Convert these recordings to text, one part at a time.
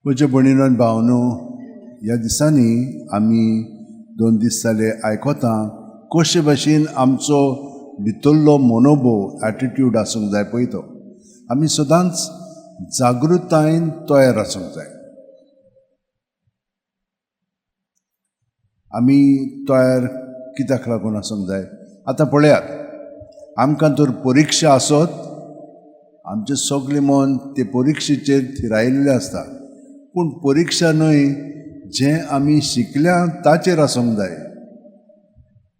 म्हज्या भयणीनो आनी भावनो, ह्या दिसांनी आमी 2 दीस जाले आयकता कशे भाशेन आमचो भितरलो मनोभोव एटिट्यूड आसूंक जाय पळय तो आमी सदांच जागृतायेन तयार आसूंक जाय. आमी तयार कित्याक लागून आसूंक जाय? आतां पळयात, आमकां तर परिक्षा आसत, आमचें सगळें मन ते परिक्षेचेर थिरायिल्लें आसता. पूण परिक्षा न्हय, जें आमी शिकल्या ताचेर आसूंक जाय.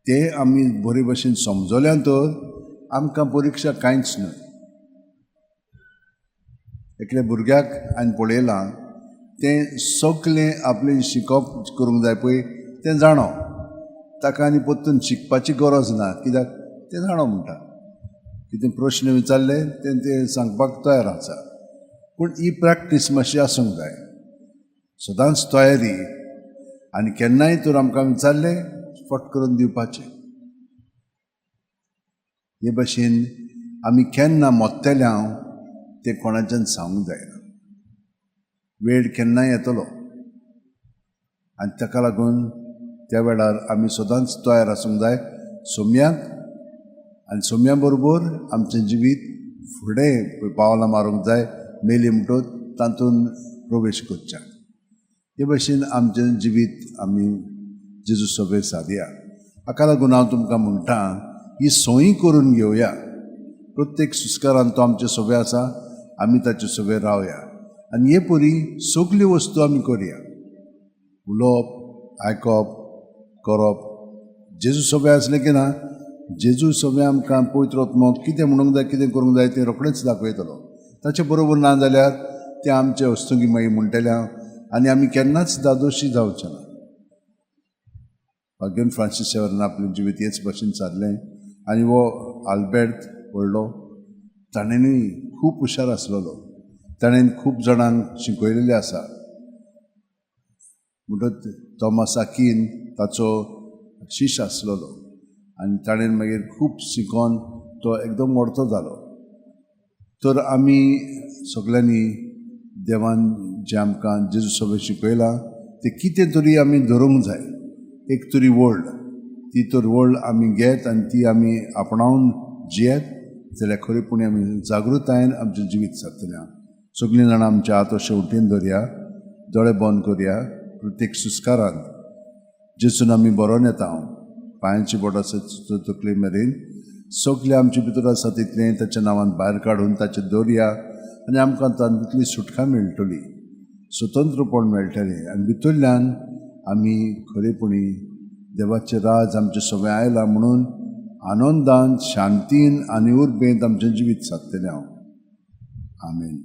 तें आमी बरे भशेन समजल्या तर आमकां परिक्षा कांयच न्हय. एकल्या भुरग्याक हांवें पळयलां, तें सगळें आपलें शिकप करूंक जाय पळय तें जाणो, ताका आनी परतून शिकपाची गरज ना, कित्याक तें जाणो म्हणटा. कितें प्रश्न विचारले तें तें सांगपाक तयार आसा. पूण ही प्रॅक्टीस मातशी आसूंक जाय, सदांच तयारी. आनी केन्नाय तर आमकां विचारलें फट करून दिवपाचें. हे भशेन आमी केन्ना मोत्तेले हांव तें कोणाच्यान सांगूंक जायना. वेळ केन्नाय येतलो आनी ताका लागून त्या वेळार आमी सदांच तयार आसूंक जाय सोम्याक, आनी सोम्या बरोबर आमचें जिवीत फुडें पावलां मारूंक जाय, मेली म्हणटच तातूंत प्रवेश करच्या. हे भशेन आमचें जिवीत आमी जेजू सभेर सादया. हाका लागून हांव तुमकां म्हणटा, ही संवय करून घेवया. प्रत्येक सुस्कारान तो आमचे सभे आसा, आमी ताचे सभेर रावया आनी हे परी सगल्यो वस्तू आमी करया. उलोवप, आयकप, करप. जेजू सभे आसलें की ना, जेजू सभे आमकां पवित्र आत्मो कितें म्हणूंक जाय, कितें करूंक जाय तें रोखडेंच दाखयतलो. ताचे बरोबर ना जाल्यार तें आमचे वस्तुंगी मागीर म्हणटलें हांव, आनी आमी केन्नाच दादोशी जावचें ना. भाग्यन फ्रांसीस सेवरान आपलें जिवीत हेच भशेन सारलें. आनी हो आल्बेर्त व्हडलो, ताणेंय खूब हुशार आसलेलो, ताणें खूब जाणांक शिकयलेलें आसा. म्हणटच थॉमस आकीन ताचो शिश आसलेलो आनी ताणें मागीर खूब शिकोन तो एकदम मोडतो जालो. तर आमी सगल्यांनी देवान जें आमकां जेजू सभें शिकयलां तें कितें तरी आमी धरूंक जाय. एक तरी वळ, ती तर वळ आमी घेत आनी ती आमी आपणावन जियेत जाल्यार खरेपणी आमी जागृतायेन आमचें जिवीत सारतलें. सगळीं जाणां आमच्या हात अशें उठीन धरया, दोळे बंद करया. प्रत्येक सुस्कारांत जेजून आमी बरोवन येता, हांव पांयांची बोट आसा तकले मेरेन सगळें आमचे भितर आसा तितलें ताच्या नांवान भायर काडून ताचें दवरया आनी आमकां तातूंतली सुटका मेळटली, स्वतंत्रपण मेळटलें. आनी भितरल्यान आमी खरेपणी देवाचें राज आमचें सगळें आयलां म्हणून आनंदान, शांतीन आनी उर्बेंत आमचें जिवीत सादतलें हांव. आमेन.